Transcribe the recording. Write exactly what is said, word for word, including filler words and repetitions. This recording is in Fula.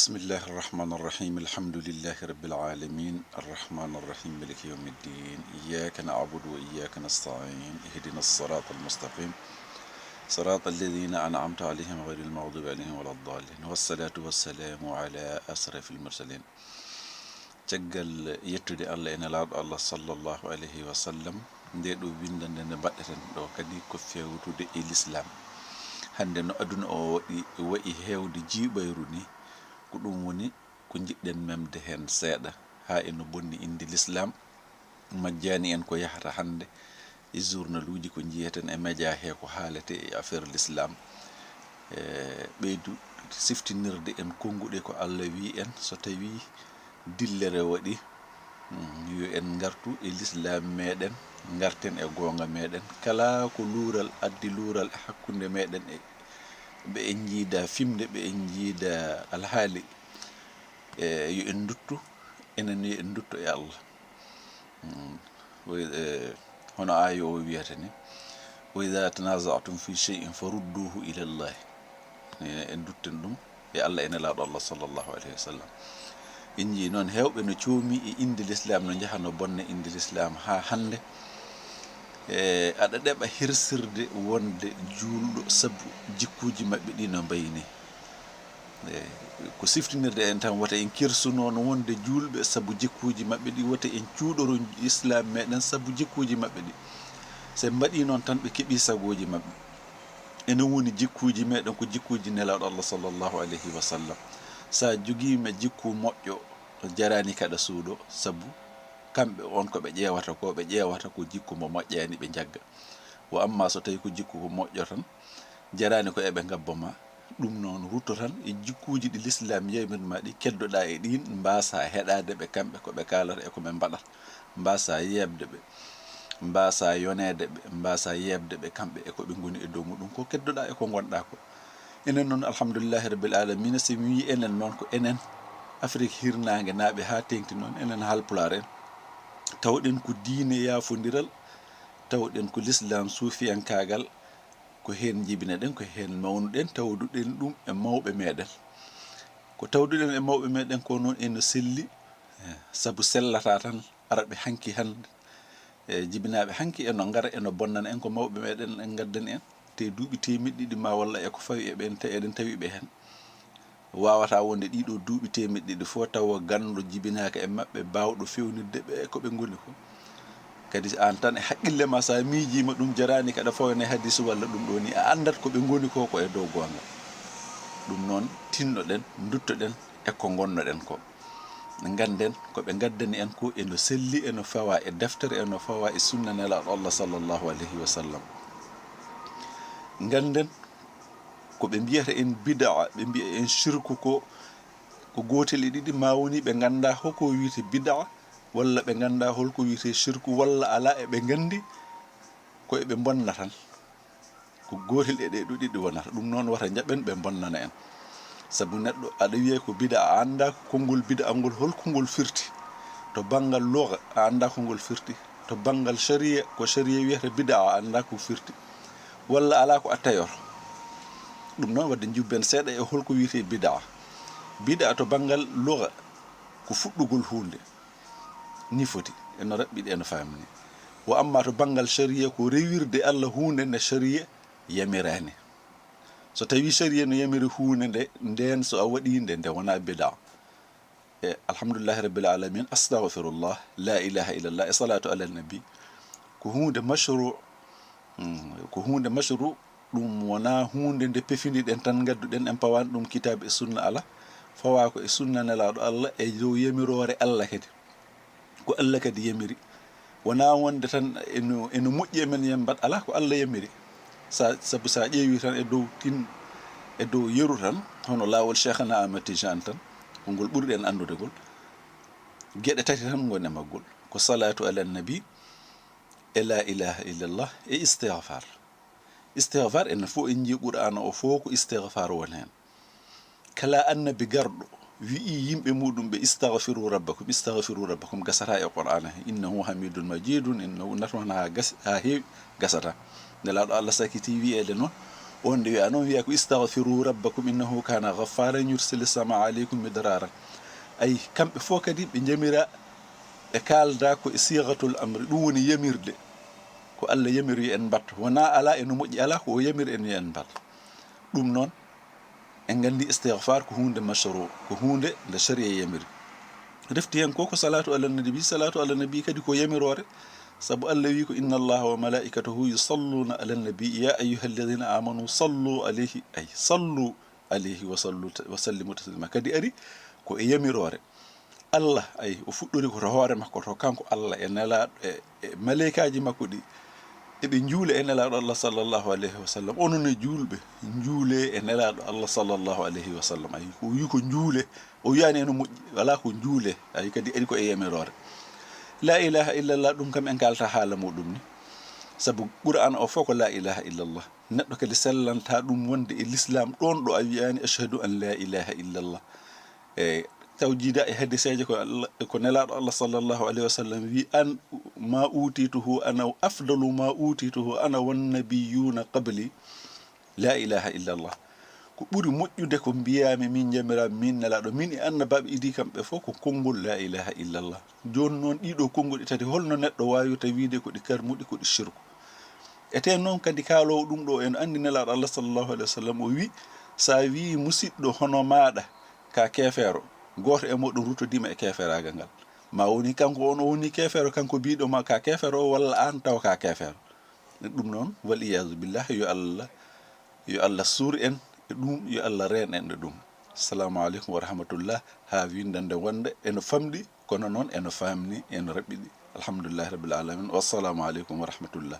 بسم الله الرحمن الرحيم. الحمد لله رب العالمين. الرحمن الرحيم. مالك يوم الدين. إياك نعبد وإياك نستعين. اهدنا الصراط المستقيم. صراط الذين أنعمت عليهم غير المغضوب عليهم ولا الضالين. والصلاة والسلام على أشرف المرسلين. Caggal yettude Allah e Nelaaɗo Allah sallallahu alayhi wa sallam, nde ɗo winndannde nde mbaɗɗeten ɗo kadi ko fewtude e Lislaam. Hannde no aduna o waɗi, wayi heewde jiiɓayru ni, ko ɗum woni ko njiɗɗen memde heen seeɗa, haa eno bonni innde Lislaam, majjaani en ko yahata hannde e journaluuji, ko njiyeten e média he, ko haalete e affaire Lislaam. E ɓeydu siftinirde en konnguɗi ko Allah wi' en, so tawi dillere waɗi, mm, yo en ngartu e Lislaam meɗen, ngarten e goonga meɗen. Kala ko luural addi luural e hakkunde meɗen e ɓe en njiida fimde, ɓe en njiida alhaali, e yo en nduttu, enen yo en nduttu e Allah. Mm. Wa-, e, hono aaya o wiyata ni, "Wa idha tanaza'tum fi shay'in farudduhu ila Allah." E, en ndutten ɗum e Allah e Nelaaɗo Allah sallallahu alayhi wa sallam. En njii noon heewɓe no coomi e innde Lislaam, no njaha no bonna innde Lislaam haa hannde. E, aɗa ɗeɓa hirsirde wonde juulɗo sabu jikkuuji maɓɓe ɗi no mbayi ni. E, ko siftinirde en tan, wota en kirsu noon wonde juulɓe sabu jikkuuji maɓɓe ɗi, wota en cuuɗoro Islaam meɗen sabu jikkuuji maɓɓe ɗi. So en mbaɗii noon tan, ɓe keɓii sagooji maɓɓe. Enen woni jikkuuji meɗen ko jikkuuji Nelaaɗo Allah sallallahu alayhi wa sallam. So a jogiima jikku moƴƴo, jaraani kaɗa suuɗo, sabu kamɓe on ko ɓe ƴeewata ko, ɓe ƴeewata ko jikku mo moƴƴaani ɓe njagga. Wa amma so tawi ko jikku ko moƴƴo tan, jaraani ko eɓe ngabba ma. Ɗum noon, rutto tan e jikkuuji ɗi Lislaam yamiri ma ɗi, keddoɗaa e ɗiin, mbaasaa heɗaade ɓe kamɓe ko ɓe kaalata e ko ɓe mbaɗata, mbaasaa yeeɓde ɓe, mbaasaa yoneede ɓe, mbaasaa yeeɓde ɓe kamɓe e ko ɓe ngoni e dow muɗum ko, keddoɗaa e ko ngonɗaa ko. Enen noon, alhamdulillahi rabbil alamina, so mi wii enen noon, ko enen Afrik hirnaange naaɓe haa teeŋti noon, enen Haalpulaar en, tawɗen ko diine yaafondiral, tawɗen ko Lislaam suufiyankaagal, ko heen njibinaɗen, ko heen mawnuɗen, tawduɗen ɗum e mawɓe meɗen. Ko tawduɗen e mawɓe meɗen ko noon eno selli, eh, sabu sellata tan, ara ɓe hanki hannde, e jibinaaɓe hanki eno ngara, eno bonnana en, ko mawɓe meɗen en ngaddani en, te duuɓi teemeɗɗe ɗiɗi ma walla e ko fawi e ɓeen, te eɗen tawi ɓe heen. Waawata wonde ɗiɗo duuɓi teemeɗɗe ɗiɗi fof tawa ganndo jibinaaka e maɓɓe, baawɗo fewnitde ɓe e ko ɓe ngoni ko. Kadi aan tan e haqqille ma, so a miijiima ɗum, jaraani kaɗa fawna e hadiisu walla ɗum ɗo ni, a anndat ko ɓe ngoni ko, ko e dow goonga. Ɗum noon, tinnoɗen, nduttoɗen e ko ngonnoɗen ko. Ngannden ko ɓe ngaddani en ko eno selli, eno fawa e deftere, eno fawa e sunna Nelaaɗo Allah sallallahu alayhi wa sallam. Ngannden ko ɓe mbiyata en bidaa, ɓe mbiya en shirku ko, ko gootel e ɗiɗi, ma woni ɓe ngannda hoko wiyete bidaa, walla ɓe ngannda holko wiyete shirku, walla alaa, eɓe nganndi ko eɓe mbonna tan. Ko gootel e ɗee ɗo ɗiɗi wonata. Ɗum noon, wata njaɓen ɓe mbonnana en. Sabu neɗɗo aɗa wiyee ko bidaa, a anndaa ko konngol bidaa ngol, holko ngol firti. To banngal lugha, a anndaa ko ngol firti. To banngal shari'a, ko shari'a wiyata bidaa, a anndaa ko firti. Walla alaa ko a tayoto. Ɗum noon, wadde njubben seeɗa e holko wiyetee bidaa. Bidaa to banngal lugha, ko fuɗɗugol huunde. Ni foti, eno raɓɓiɗi, eno faamini. Wa amma to banngal shari'a, ko rewirde Allah huunde nde shari'a yamiraani. So tawi shari'a no yamiri huunde nde, ndeen so a waɗii nde, nde wonaa bidaa. E alhamdulillahi rabbil alamin, astaghfirullah, la ilaha illallah, e salatu ala nabi. Ko huunde mashru, mm, ko huunde mashru, ɗum wonaa huunde nde pefiniɗen tan, ngadduɗen en pawan ɗum kitaab e sunna ala, fawa ko e sunna Nelaaɗo Allah e dow yamiroore Allah kadi. Ko Allah kadi yamiri. Wonaa wonde tan eno, eno moƴƴi e men yen mbaɗ, alaa, ko Allah yamiri. Sa, sabu sa ƴeewi tan e dow tin, e dow yeru tan, hono laawol Cheikhana Ahmad Tijaan tan, ko ngol ɓurɗen anndude ngol. Geɗe tati tan ngoni e maggol. Ko salatu ala nabi, e la ilaha illallah, e istighfar. Istighfar, enen fof en njii Qur'aana o fof ko istighfar woni heen. Kala annabi garɗo wi'i yimɓe muɗum ɓe, "Istaghfiru rabbakum, istaghfiru rabbakum," gasata e Qur'aana he, "Innahu hamidun majidun, innahu," nata toon haa gas-, haa heewi, gasata. Nelaaɗo Allah sakiti wi'eede noon, On nde wiya noon, wiya ko: "Istagfiru rabbakum innahu kana ghaffara yursilis samaa aleykum midrara." Ay, kamɓe fof kadi ɓe njamira, ɓe kaalda ko e sigatul amri, ɗum woni yamirde. Ko Allah yamiri yo en mbaɗ, wonaa alaa e no moƴƴi alaa, ko o yamiri en yo en mbaɗ. Ɗum noon, en nganndi istigfaar ko huunde mashru, ko huunde nde sharia yamiri. Refti heen ko, ko salaatu ala nabi, salaatu ala nabi kadi ko yamiroore, sabu Allah wi ko: "Inna Allaha wa malaikatahu yusalluna ala nabi, ya ayyuha alladhina amanu sallu alayhi", ay, "sallu alayhi wa sallu, wa sallimu taslima." Kadi ari ko e yamiroore. Allah, ay, o fuɗɗori ko to hoore makko to, kanko Allah e nelaaɗo, e, e maleykaaji makko ɗi, eɓe njuula e nelaaɗo Allah sallallahu alayhi wa sallam. Onon e juulɓe, njuule e nelaaɗo Allah sallallahu alayhi wa sallam. Ay, ko o wi ko njuule, o wiyaani eno moƴƴi, alaa, ko njuule. Ay, kadi ari ko e yamiroore. La ilaha illallah, ɗum kam en kaalta haala muɗum ni. Sabu Qur'an o fof ko la ilaha illallah. Neɗɗo kadi sellanta ɗum wonde e l'islam ɗoon ɗo a wiyaani: "Ashhadu an la ilaha illallah." E taw jiida e hadiseeje ko Allah, ko nelaaɗo Allah sallallahu alayhi wa sallam wi: "An ma utituhu ana, afdalu ma utituhu ana wan nabiyuna qabli, la ilaha illallah." Ko ɓuri moƴƴude ko mbiyaami min jamiraaɓe, min nelaaɗo, min e annabaaɓe idii kamɓe fof ko konngol la ilaha illallah. Jooni noon ɗiɗo konngol ɗi tati, holno neɗɗo waawirta wiide ko ɗi karmuɗi, ko ɗi shirku? Ete noon kadi kaaloowo ɗum ɗo eno anndi nelaaɗo Allah sallallahu alayhi wa sallam o wi: "Sa wi musiɗɗo hono maaɗa ka keefeero, gooto e mooɗon ruttodiima e keeferaagal ngal. Ma woni kanko on o woni keefeero, kanko biiɗo ma ka keefeero o, walla aan taw ka keefeero." Ɗum noon, wal iyaazu billah, yo Allah, yo Allah suur en e ɗum, yo Allah reen en e ɗum. Assalamu aleykum wa rahmatullah. Haa winndande wonde eno famɗi, kono noon eno faamni, eno raɓɓiɗi. Alhamdulillahi rabbil alamin. Wassalamu aleykum wa rahmatullah.